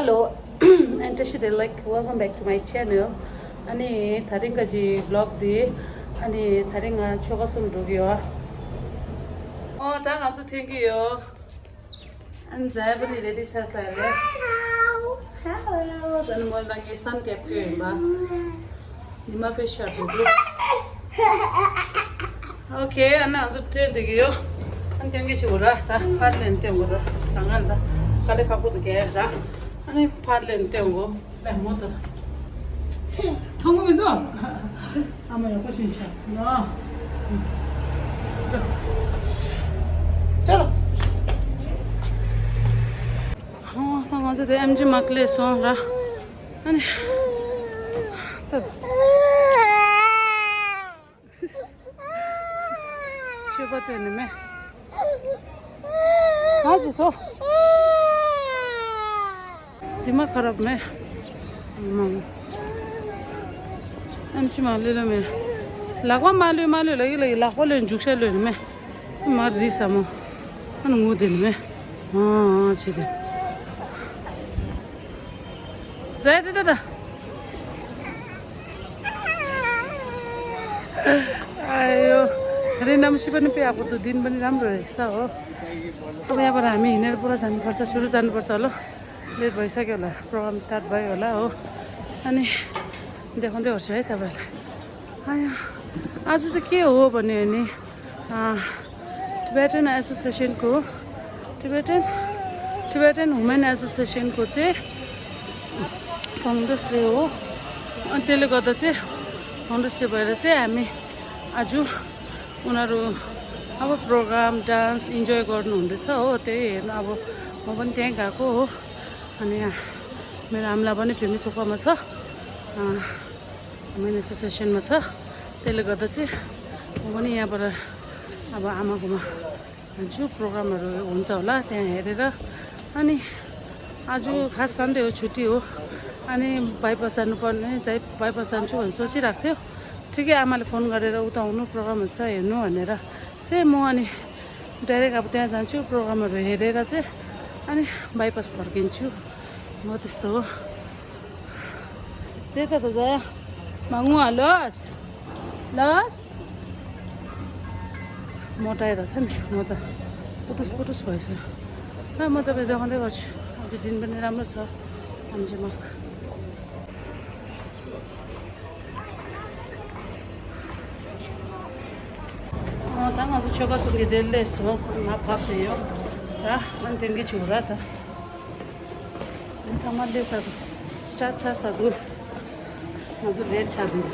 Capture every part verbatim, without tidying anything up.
Hello and Tashi de, like, welcome back to my channel. ཨ་ནི་དེ་རིང་གི་vlog འདི། ཨ་ནི་དེ་རིང་ང་ཆོལ་ཁ་གསུམ་འགྲོ་གི་ཡོད། ཨོ་ད་ང་ཚོ་ཐོན་གི་ཡོད། ཨ་ནི་ཛའི་པ་ནི་རེ་ཌི་ཆགས་ཚར་རེད། Hello. ད་ནི་མོ་ལ་ངའི་སན་ཁེབས་ཀྱི་ཡིན་པ། ཉི་མ་དཔེ་ཤར་འདུག་ཨོ་ཁེ། ཨ་ནི་ང་ཚོ་ཐོན་བསྡད་ཀྱི་ཡོད། ཨ་ནི་ཐོན་གྱི་ཞིག་གོ་ར། ད་ཕར་ལེན་ཐོན་གོ་ར། ད་ང་ད་དཀའ་ལས་ཁག་པོ་འདུག་གས་ར། ཨ་ནི་ཕར་ལེན་ཐོན་གོ། ལས་མོ་ད་ད་མཐོང་གི་མི་འདུག་ཨ་མ་ཡག་པོ་ཞིག་ཤག་ན། ཅོ་ལོ། ཨོ་ད་ང་ཚོ་དེ་ཨེམ་ཆི་མ་ཀི་ལས་སོང་ར། ཨ་ནི། ད། ཆོས་པ་སྟོན་ནི་མེད། ང་ཅི་སོ། དེ་མ་ཁ་རབ་མེད། མ། ཨེམ་ཆི་མ་ལུས་ལ་མེད། ལག་པ་མ་ལུས་མ་ལུས་ལ་ཡི་ལ་ཡི་ལག་པ་ལུས་འཇུག་ཤ་ལུས་ནི་མེད། མ་རི་ས་མོ། ཨ་ནི་ངུ་དེ་ནི་མེད། ཨ་ཨ་ཆི་དེ། ཛའི་ཏེ་ཏེ་ཏེ། ཨ་ཡོ། རེ་ནམ་ཤི་པ་ནི་པེ་ཨ་པོ་ཏུ་དིན་པ་ནི་རམ་རོ་རེ་ས་འོ། ཨ་བ་ཡ་བ་ར་མི་ནེར་པོ་ར་ཛན་པར་ས་ཤུ་རུ་ཛན་པར་ས་ལོ། ལེར་བའི་ས་ཀྱོ་ལ་པྲོ་གྲམ་སི་ཊར་བའི་ཡོ་ལ་འོ། ཨ་ནི། འདི་ཧོན་འདི་འོ་ཤ་ཡི་ད་བ་ལ། ཨ་ཡ། ཨ་ཅུ་ཟི་ཀེ་འོ་བ་ནི་ནི། ཨ། Tibetan Association को, Tibetan, Tibetan Women Association को चाहिँ फाउन्डर्स रहे हो। अनि त्यसले गर्दा चाहिँ फाउन्डर्स डे भएर चाहिँ हामी आज उनीहरू अब प्रोग्राम, डान्स इन्जोय गर्नुहुँदैछ हो, त्यही हेर्नु। अब म पनि त्यहीँ गएको हो। अनि यहाँ मेरो आम्ला पनि फिल्मी सोफामा छ, अ, वुमेन एसोसिएसनमा छ। त्यसले गर्दा चाहिँ म पनि यहाँबाट अब आमाकोमा जान्छु, प्रोग्रामहरू हुन्छ होला त्यहाँ हेरेर। अनि आज खास सन्डे हो, छुट्टी हो। अनि बाइपास जानुपर्ने, चाहिँ बाइपास जान्छु भनेर सोचिरहेको थियो। ठिकै आमाले फोन गरेर, "उता आउनु, प्रोग्रामहरू छ, हेर्नु" भनेर चाहिँ म अनि डाइरेक्ट अब त्यहाँ जान्छु, प्रोग्रामहरू हेरेर चाहिँ अनि बाइपास फर्किन्छु। म त्यस्तो हो। त्यही त, त जा। माग्नु हालोस्। लस। मोटाएर छ नि, म त पुटुस पुटुस भएछु। ल, म तपाईँ देखाउँदै गर्छु। आज दिन पनि राम्रो छ। आमचे माग। अँ, ད་ང་ཚོ་ཆོལ་ཁ་གསུམ་གྱི་དེར་སླེབས་སོང་། ང་ཕབ་བྱས་ཡོད་ར། ཨ་ནི་དེང་གི་བྱུང་ར་ད། ཚང་མ་སླེབས་ས་འདུག་སི་ཊར་ཊི་ཆགས་ས་འདུག་ང་ཚོ་ལེཊ་ཆགས་འདུག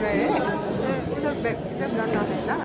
इधर बैक, इधर गाना है ना।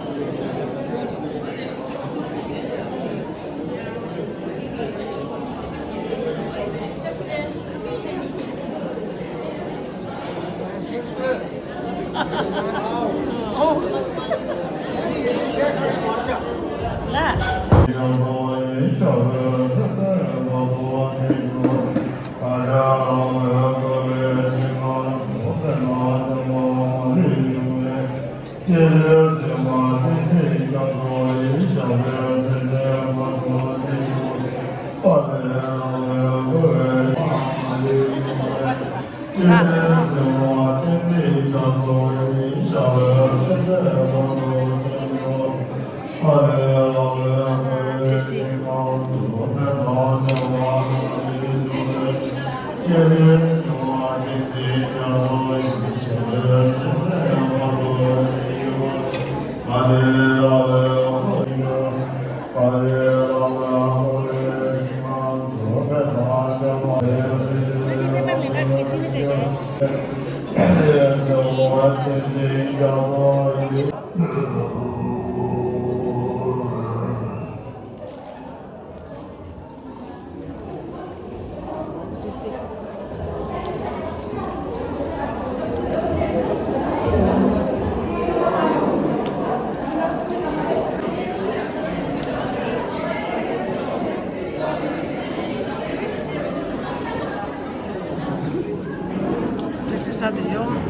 འདྲི་སྲིད་ས་དེ་ཡོང་།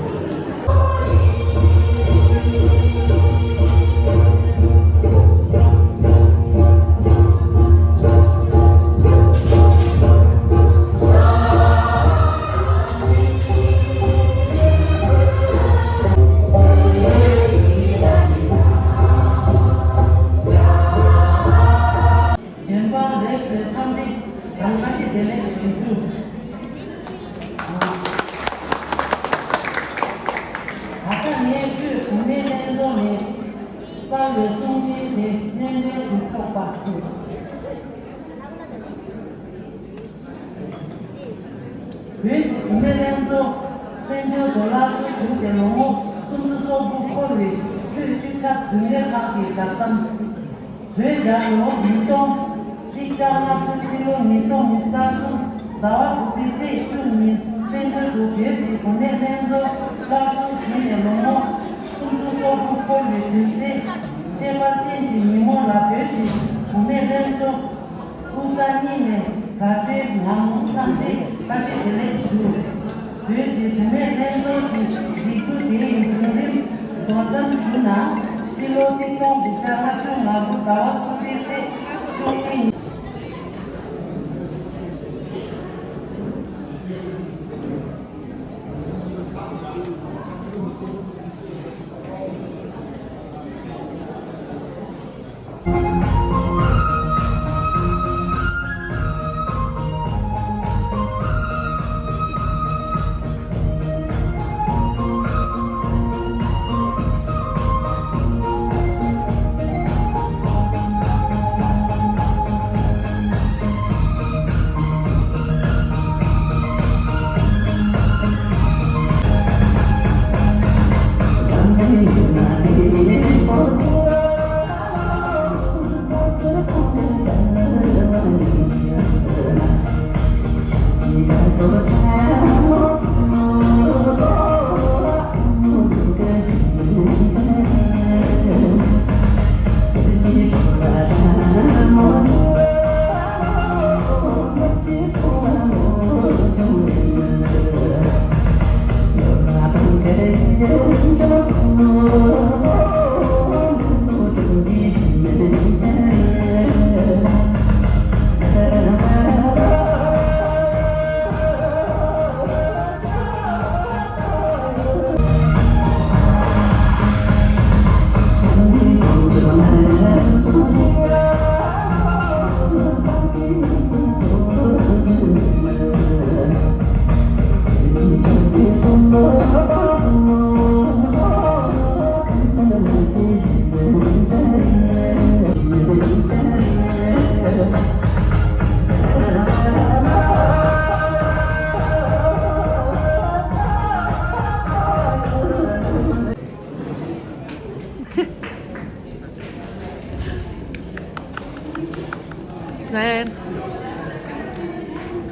གཞན་པ་ལེགས་སོ་འཚམས་འདྲི་དང་བཀྲ་ཤིས་བདེ་ལེགས་ཞུ་རྒྱུ། ད་ལྟ་ངས་ཁྱོད་བུད་མེད་ལྷན་ཚོགས་ནས་རྩ་བའི་གསུང་འཕྲིན་དེ་སྙན་སྒྲོན་ཞུ་ཆོག་པ་བྱེད། བོད་ཀྱི་བུད་མེད་ལྷན་ཚོགས་བཙན་བྱོལ་དུ་སླར་གསོ་བྱུང་སྟེ་ལོ་ངོ་སུམ་ཅུ་སོ་དགུ་འཁོར་བའི་ཆོས་སྤྱི་ཁྱབ་རྒྱུན་ལས་ཁང་གི་བསྒྲགས་གཏམ། བོད་རྒྱལ་ལོ་ཉིས་སྟོང་། ཆིག་བརྒྱ་ལྔ་བཅུ་ཕྱི་ལོ་ཉིས་སྟོང་ཉི་ཤུ་རྩ་གསུམ་ཟླ་བ་དགུ་པའི་ཚེས་བཅུ་ཉིན་བཙན་བྱོལ་དུ་བོད་ཀྱི་བུད་མེད་ལྷན་ཚོགས་སླར་གསོ་ཞུས་ནས་ལོ་ངོ་སུམ་ཅུ་སོ་དགུ་འཁོར་བའི་དུས་ཚིགས་ཁྱད་པར་ཅན་གྱི་ཉིན་མོ་ལ་བོད་ཀྱི་བུད་མེད་ལྷན་ཚོགས་སྐུ་ཚབ་གཉིས་ནས་དགའ་སྤྲོའི་ངང་འཚམས་འདྲི་བཀྲ་ཤིས་བདེ་ལེགས་ཞུ། བོད་ཀྱི་བུད་མེད་ལྷན་ཚོགས་ཀྱི་སྒྲིག་འཛུགས་དེ་ཡི་བྱུང་རིམ་མདོར་ཙམ་ཞུ་ན། ཕྱི་ལོ་ཆིག་སྟོང་དགུ་བརྒྱ་ལྔ་བཅུ་ང་དགུ་ཟླ་བ་གསུམ་པའི་ཚེས་བཅུ་གཉིས།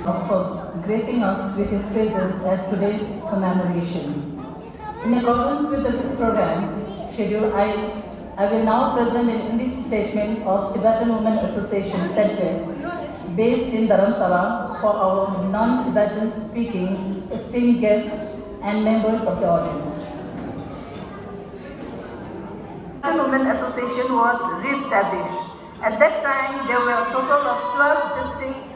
for gracing us with his presence at today's commemoration. In accordance with the program schedule, I, I will now present an English statement of Tibetan Women Association, Sedfes, based in Dharamsala for our non-Tibetan speaking esteemed guests and members of the audience. Tibetan Women Association was re-established. At that time, there were a total of twelve distinct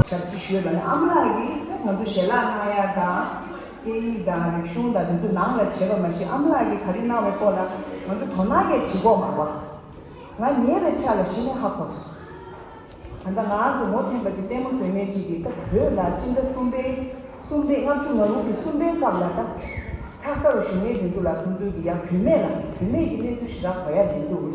ཞབས་ཕྱི་ཞུས་པ་ནི་ཨ་མ་ལགས་ཀྱིས་ང་ཚོ་ཞལ་ལག་གནང་ཡ་དང་། སྐད་ཡིག་དང་རིག་གཞུང་དང་དེ་ཚོ་ནང་ལ་བྱས་པ་མ་གཞི་ཨ་མ་ལགས་ཀྱིས་ག་རེ་གནང་བའི་སྐོར་ལ་ང་ཚོ་དོ་སྣང་གས་བྱེད་དགོས་མ་རེད་པ། ང་ཉལ་བའི་ཆ་ལ་གཞི་ནས་ཧ་གོ་སོང་། ད་ལྟ་ང་རང་ཚོ་ངོ་མཁྱེན་པ་ཅིག་ལྟད་མོ་བཟོ་མཁན་ཅིག་གིས་ད་བོད་ལ་སྤྱི་ཟླ་གསུམ་པའི་གསུམ་པའི་ལྔ་བཅུ་ང་དགུ་གི་གསུམ་པའི་སྐབས་ལ་ད་ལྷ་སར་བཞུགས་མཁན་དེ་ཚོ་ལ་ཁོང་ཚོའི་གི་ཡང་བུད་མེད་ལ་བུད་མེད་ཀྱི་གནས་ཚུལ་ཞེ་དྲག་གོ་ཡ་མི་འདུག་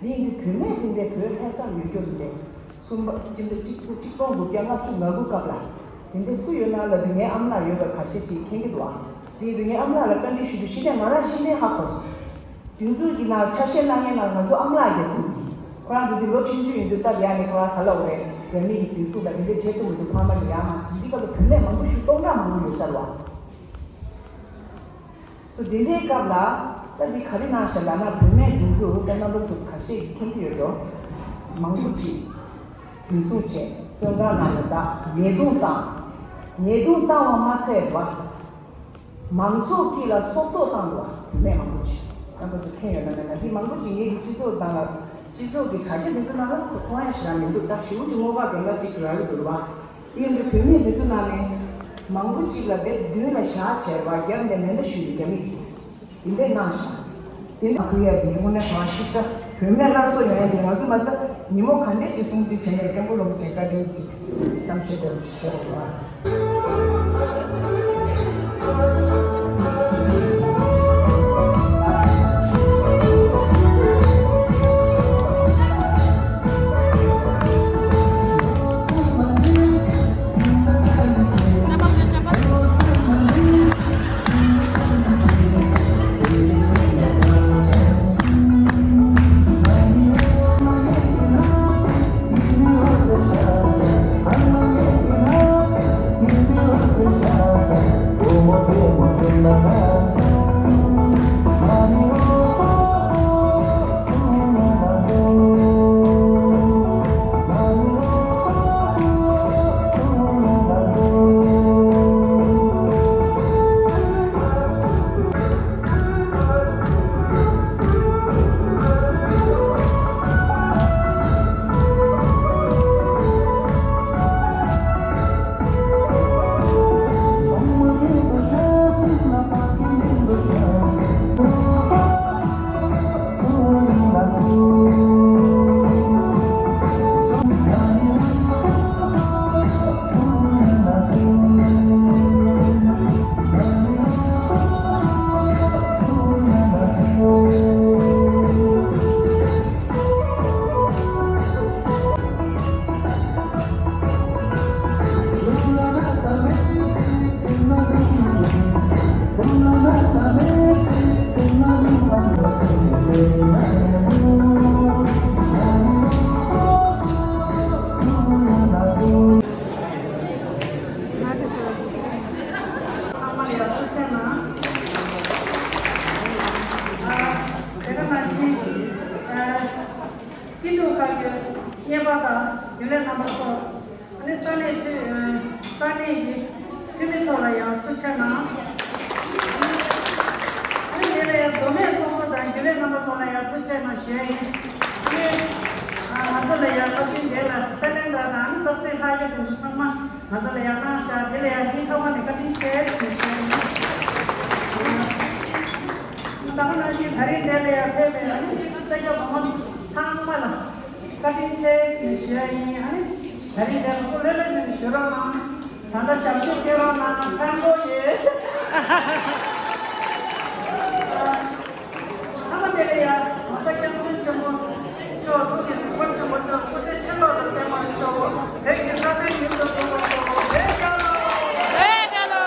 འདི་ཡིན་དུས་བུད་མེད་དེ་འདྲའི་བོད་ལྷ་སར་ཡོད་རྒྱུ་རེད། གསུམ་པ་སྤྱི་ཟླ་གཅིག་པོ་གཅིག་སྟོང་དགུ་བརྒྱ་ལྔ་བཅུ་ང་དགུ་སྐབས་ལ་དེ་འདྲའི་སུ་ཡོད་ན་ལབ་དུས་ངའི་ཨ་མ་ལགས་ཡོད་པ་ཁ་ཤས་ཅིག་མཁྱེན་གྱི་འདུག་ཨ། དེ་ཡིན་དུས་ངའི་ཨ་མ་ལགས་ལ་བཀའ་འདྲི་ཞུ་དུས་གཞི་ནས་ང་རང་གཞི་ནས་ཧ་གོ་སོང་། དེ་ཚོ་གི་ནང་ཆ་ཤས་གནང་མཁན་ནང་ང་ཚོ་ཨ་མ་ལགས་ཀྱང་འདུག་ཁོ་རང་འདུག་དུས་ལོ་ཆུང་ཆུང་ཡིན་དུས་སྟབས་ཡག་ནས་ཁོ་རང་ག་ལབ་རེད། རང་ཉིད་ཀྱི་འཛིན་བཟུང་དང་དེ་འདྲ་བྱེད་ཐུབ་མི་འདུག་ཕ་མ་གི་ཡག་མ་བྱེད་འདི་སྐབས་ལ་བུད་མེད་མང་པོ་ཞིག་སྟོང་ཕྲག་མང་པོ་ཡོད་ས་རེད་བ། སོ་དེ་འདྲའི་སྐབས་ལ་ད་འདི་ག་རེ་གནང་ཤག་ལབ་ན་བུད་མེད་འདི་ཚོ་ད་རྣམ་པ་ཚོ་ཁ་ཤས་ཀྱིས་མཁྱེན་གྱི་ཡོད་འགྲོ། མང་པོ་ཅིག་འཛིན་བཟུང་བྱས་བཙོན་ཁང་ནང་ལ་བདག་ཉེས་རྡུང་བཏང་། ཉེས་རྡུང་བཏང་བ་མ་ཚད་པ། མང་ཚོགས་དཀྱིལ་ལ་སྲོག་ཐོག་བཏང་འདུག་བ་བུད་མེད་མང་པོ་ཅིག་རྣམ་པ་ཚོ་མཁྱེན་ཡོད་ན་མེད་ན་འདི་མང་པོ་ཅིག་ངེད་ཀྱི་སྤྱི་ཚོགས་སྟེང་ལ་སྤྱི་ཚོགས་ཀྱི་དྲ་རྒྱ་འདི་ཚོ་ནང་ལ་མཐོང་ཡ་ཞེ་དྲག་མི་འདུག་ད་ཞེ་པོ་ཅིག་རྔོག་པ་རྒན་པ་ཅིག་རག་གི་འདུག་རེད་བ། དེ་ཡིན་དུས་བུད་མེད་དེ་ཚོ་ནང་ནས་མང་པོ་ཅིག་ལ་དེབ་མདུན་ལ་བཞག་བྱས་པ་རྒྱབ་ནས་མེ་མདའ་གཞུས་ཏེ་རྒྱ་མི་གིས་དེ་འདྲས་གནང་ཤག་དེ་ནང་ཁུལ་ཡ་དེ་དངོས་གནས་གང་ཞིག་ད་བུད་མེད་སླར་གསོ་ཡོང་ཡ་དེ་ང་ཚོ་མ་རྩ་ཉིན་མོ་ག་འདྲས་ཅིག་སྲུང་བརྩི་བྱས་ནས་སྐྱབས་མགོན་རིན་པོ་ཆེ་བཀའ་དྲིན་གྱིས་བསམ་ཤེས་འདྲ་བོ་ཅིག་བྱས་པ་རེད་བ། གཉེར་པ་དང་རྒྱུན་ལས་རྣམ་པ་ཚོ། ཨ་ནི་ས་གནས་འཐུས་ས་གནས་ཀྱི་འཐུས་མི་ཚོ་ལ་ཡང་ཐུགས་རྗེ་གནང་། ཨ་ནི་དེ་ལ་ཡང་མདོ་སྨད་ཚོགས་པ་དང་རྒྱུན་ལས་རྣམ་པ་ཚོ་ལ་ཡང་ཐུགས་རྗེ་གནང་ཞུ་ཡ་ཡིན། ཨ་ནི་ང་ཚོ་ལ་ཡང་ཁ་སང་དེ་ལ་སེ་ལེན་ཌར་དང་ཨ་ནི་ཙག་ཙིག་ལྷག་རྒྱུ་དེ་ཚོ་ཚང་མ་ང་ཚོ་ལ་ཡང་གནང་ཤག་དེ་ལ་ཡང་སྙིང་ཐག་པ་ནས་བཀའ་དྲིན་ཆེ་ཞུ་ཞུ་ཡ་ཡིན། ད་ག་ནང་བཞིན་ད་རིང་དེ་ལ་ཡང་ཕེབས་པའི་ཨ་ནི་སྤྱི་འཐུས་གསར་སྐྱོང་གོང་མ་ཚང་མ་ལ་བཀའ་དྲིན་ཆེ་ཞེས་ཞུ་ཡ་ཡིན། ཨ་ནི་ད་རིང་དེ་ལ་སྐུ་ལྷོད་ལྷོད་བྱས་ནས་བཞུགས་རོགས་གནང་། ད་ལྟ་ཞབས་ཕྱི་སྐྱོན་རོགས་གནང་། འཆམ་པོ་ཡོད། ཨ་མ་དེ་ལ་ཡ་༸གོང་ས་༸སྐྱབས་མགོན་ཆེན་པོ་མཆོག་ཐུགས་ཀྱི་གཟིགས་པ་ཆེན་པོ་མཆོག་སྐུ་ཚེ་ཁྲི་ལོ་དང་བརྟན་པར་ཤོག་བོད་ཀྱི་ས་མཐོའི་ཡུལ་དུ་འགྲོ་བར་ཤོག་བོད་རྒྱལ་ལོ། བོད་རྒྱལ་ལོ། བོད་རྒྱལ་ལོ།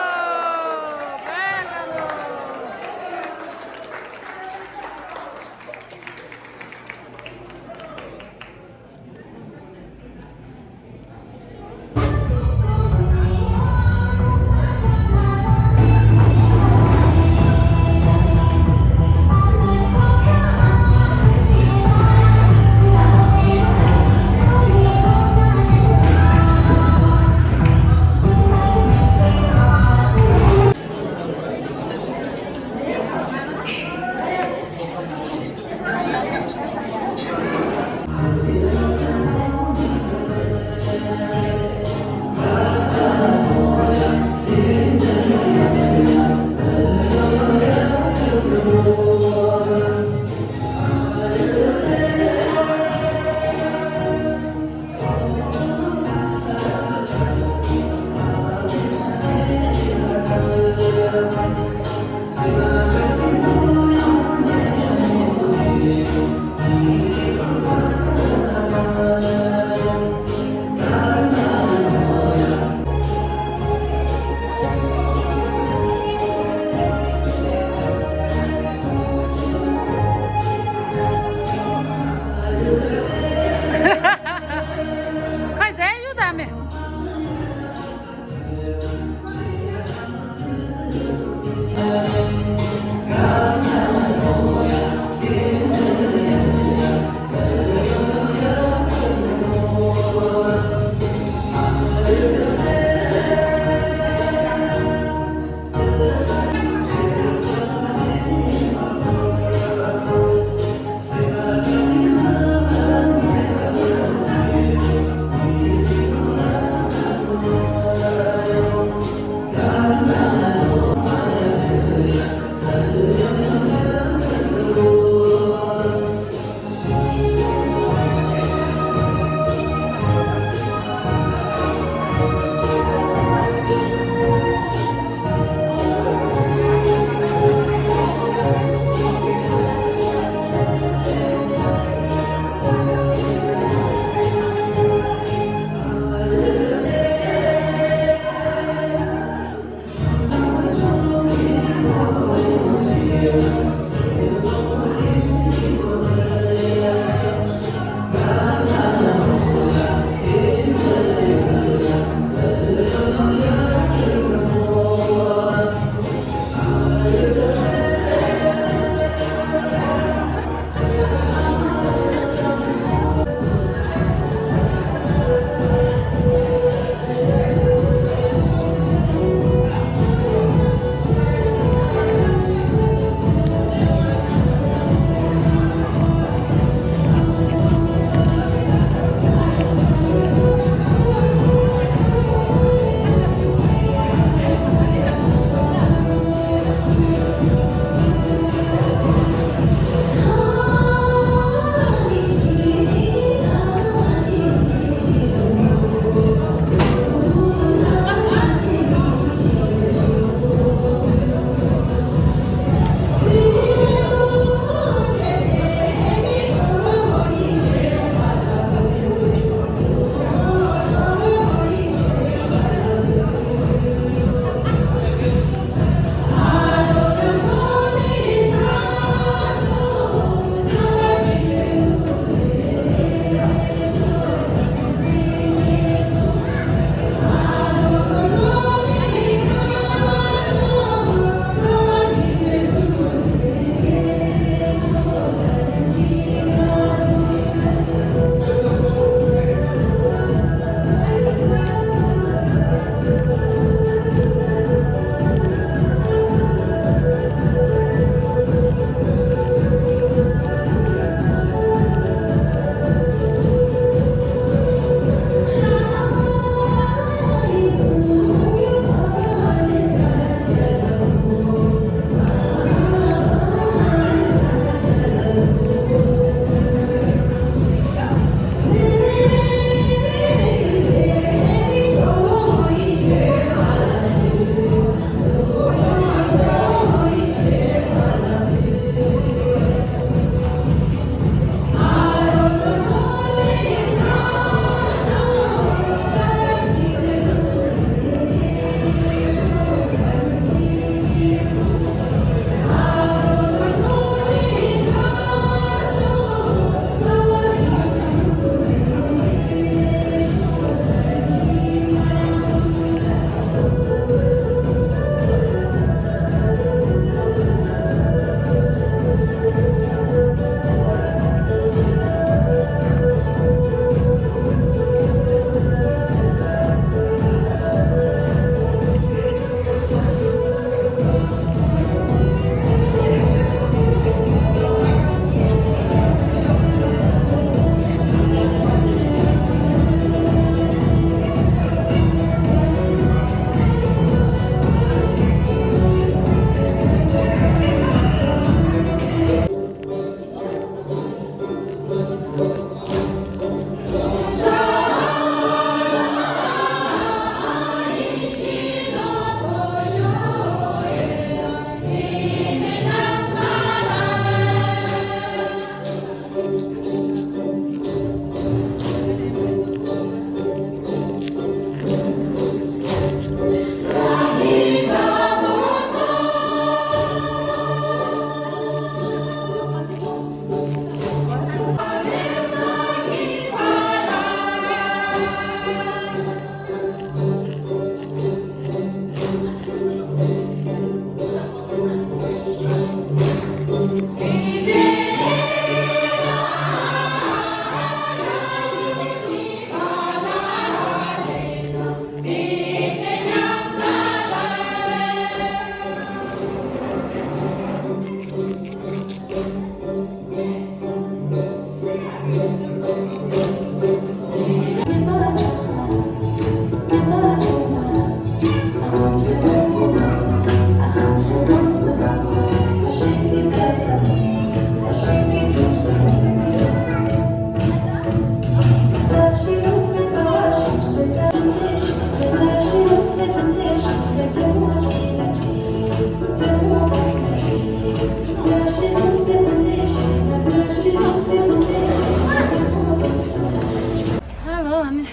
ཧ་ལོ། ཨ་ནི་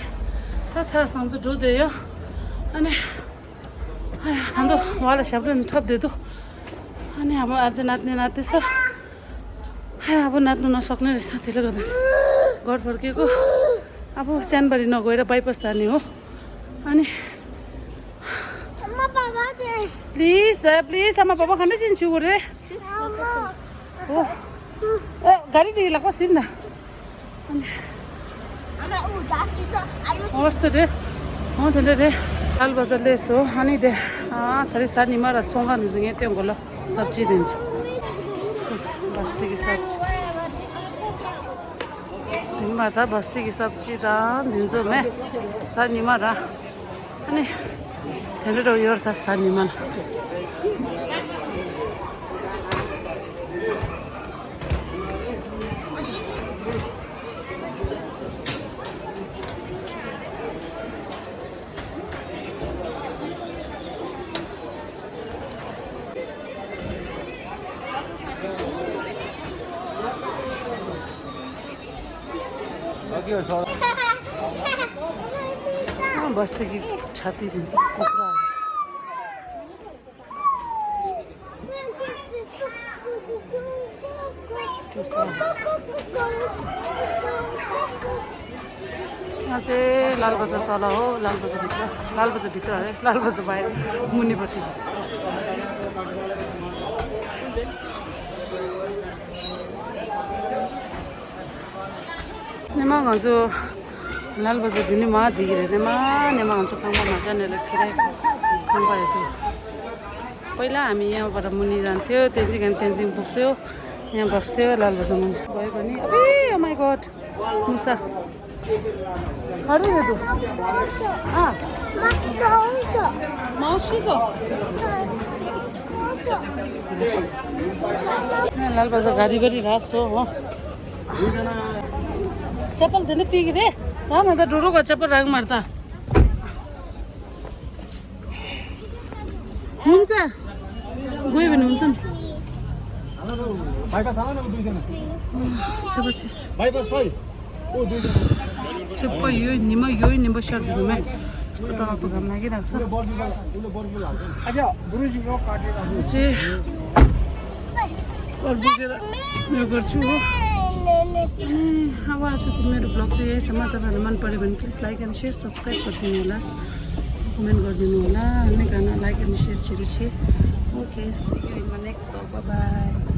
ད་ས་སང་ཚོ་འགྲོ་བསྡད་ཡོད། ཨ་ནི། ཨ་ཡ། ད་དུང་བ་ལ་ཞབས་ར་ནི་འཁྲབ་བསྡད་འདུག་ཨ་ནི་ཨ་བོ་ཨ་ཙི་ནད་ནི་ནད་དེ་ས། ཨ་ཡ། ཨ་བོ་ནད་ནི་ན་སོག་ནི་རེད་ས། དེ་ལ་ག་ད་ས་གོར་བར་གེ་གོ། ཨ་བོ་ཅན་པ་རི་ནོ་གོ་ར་བའི་པར་ས་ནི་འོ། ཨ་ནི། Please, uh, please, ཨ་མ་པ་པ་ག་འདྲ་ཅིན་ཆུ་གོ་རེད། ཨོ། ཨེ། ག་རི་དེ་ལག་པ་ཟིན་ན། ཨོ་སྟེ་རེད། ཨོ་དེ་འདྲ་རེད། ལཱལ་བ་ཛར་སླེབས་སོང་། ཨ་ནི་དེ། ཨ་ད་རེས་གཟའ་ཉི་མ་ར་ཚོང་ཁང་འདི་ཚོ་ངས་སྟོན་དགོས་ལ། སབ་ཇི་དེ་ཚོ། བསྟི་གི་སབ་ཇི། དེ་མ་ད་བསྟི་གི་སབ་ཇི་དང་འདི་ཚོ་མེད། གཟའ་ཉི་མ་ར། ཨ་ནི། དེ་འདྲ་འགྲོ་ཡོད་ད་གཟའ་ཉི་མ་ལ། ཨ་བསྟི་གི་ཆ་དེ་རིང་ཚོ་ཀོ་ཀ་ར། ང་ཚོ་ལཱལ་བ་ཛར་ད་ལ་འོ། ལཱལ་བ་ཛར་བི་ཏྲ། ལཱལ་བ་ཛར་བི་ཏྲ་རེད། ལཱལ་བ་ཛར་བའི་མུ་ནི་པ་ཏི། སྔོན་མ་ང་ཚོ་ལཱལ་བ་ཛར་འདི་ནི་མ་བསྡད་ཀྱི་རེད། སྔོན་མ་སྔོན་མ་ང་ཚོ་ཁང་པ་མ་ཆགས་ནས་ལ་ཁེ་རེ་ཁང་པ་ཡོད་དུས། པོ་ལ་ཨ་མི་ཡང་བར་མུ་ནི་ཡང་ཐེའོ་ཏན་ཅིག་གན་ཏན་ཅིག་འབུག་ཐེའོ་ཡང་བར་ཐེའོ་ལཱལ་བ་ཛར་མུ་ནི་བོའི་བ་ནི། ཨ་བི། Oh my God. མུ་ས། ག་རེ་ཡོད་འདུག་ཨ། མའོ་ཤི་སོ། ལཱལ་བ་ཛར་ག་རི་བ་རི་ར་སོ། ཅ་པལ་དེ་ནི་ཕིག་རེད། ད་ང་ད་འགྲོ་རོགས་ག་ཅ་པལ་རག་མར་ད། ཧུན་ཙ། གོས་བི་ནུན་ཙམ། ཚེ་པ་ཚེ་སུ། ཚེ་པ་ཡོད་ཉི་མ་ཡོད་ཉི་མ་ཤར་དུ་མེ། སྟོད་ཏང་ཏོ་གམ་ན་གི་རག་ས། ཚེ། और भी मेरे घर छू हो। हाँ, वो आज तो मेरे ब्लॉग से यही समाप्त है। मन पड़े बन, please like and share, subscribe कर दीजिए, कमेंट कर दीजिए, गाना लाइक एंड शेयर छे छे। Okay, see you in my next vlog. Bye bye.